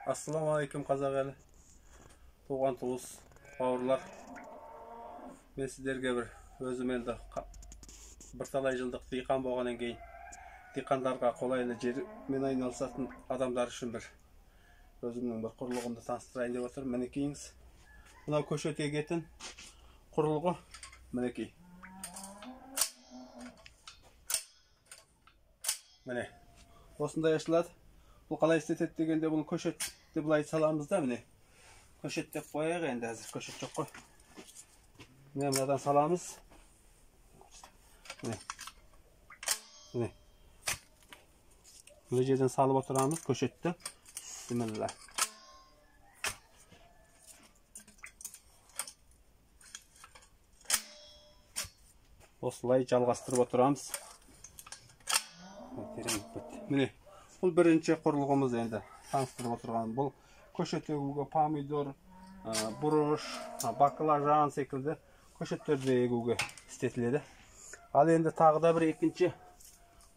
Ассалаумағалейкум, қазақ елі, туған туыс, бауырлар. Мен сіздерге бір өзім енді бірталай жылдық диқан болғаннан кейін диқандарға қолайлы жермен айналысатын адамдар үшін бір өзімнің бір құрылғымды таныстырайын деп отырмын. Мінекейіңіз, мынау көшет егетін құрылғы, мінекей. Міне, осындай ашылады. Бұл қалай істетеді дегенде, бұны көшетті былай саламыз да, міне. Көшет деп қояйық енді, әзір көшет жоқ қой. Міне, мынадан саламыз. Міне. Міне. Мына жерден салып отырамыз көшетті. Бисмилла. Осылай жалғастырып отырамыз. Терең кетті. Міне, бұл бірінші құрылғымыз енді таныстырып отырған. Бұл көшет егуге помидор, бұрыш, баклажан секілді көшеттерді егуге істетіледі. Ал енді тағы да бір екінші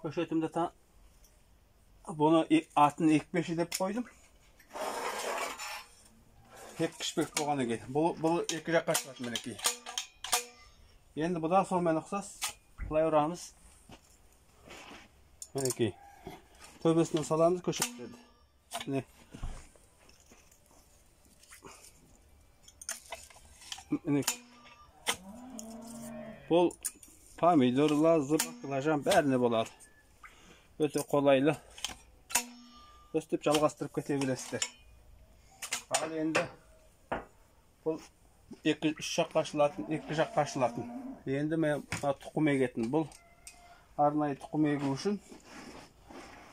көшетімді, бұны атын екпеші деп қойдым. Еккішпек болғаннан кейін бұл екі жаққа шығады, мінекей. Енді бұдан сонымен ұқсас былай ұрамыз. Мінекей. Төбесінен саламыз көшеттерді. Міне. Міне. Бұл помидор, лазы, баклажан бәріне болады. Өте қолайлы. Өстіп жалғастырып кете бересіздер. Ал енді бұл екі үш жаққа ашылатын, екі жаққа ашылатын. Енді мен тұқым егетін. Бұл арнайы тұқым егу үшін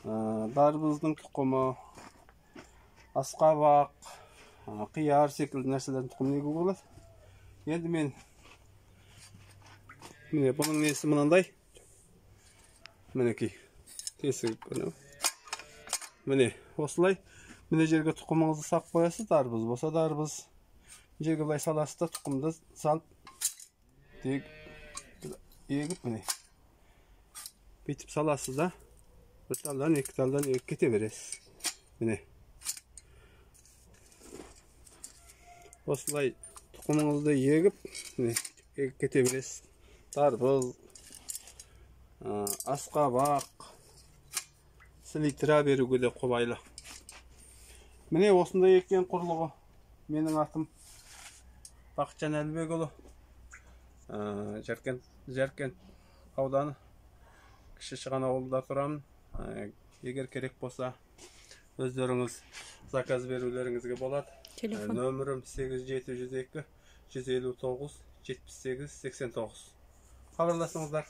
дарбыздың тұқымы, асқабақ, қияр секілді нәрселердің тұқымын егуге болады. Енді мен міне бұның несі мынандай. Мінекей. Тесік міне. Міне осылай міне жерге тұқымыңызды сап қоясыз, дарбыз болса дарбыз. Жерге былай саласыз да тұқымды салып егіп міне. Бүйтіп саласыз да бір талдан, екі талдан егіп кете бересіз. Міне. Осылай тұқымыңызды егіп, міне, егіп кете бересіз. Дарбыз, асқабақ, селитра беруге де қолайлы. Міне осындай екен құрылғы. Менің атым Бақытжан Әлібекұлы. Жаркент ауданы, Кіші Шыған ауылында тұрамын. Егер керек болса, өздеріңіз заказ берулеріңізге болады. Телефон. Нөмірім 8702 159 78 89. Хабарласыңыздар.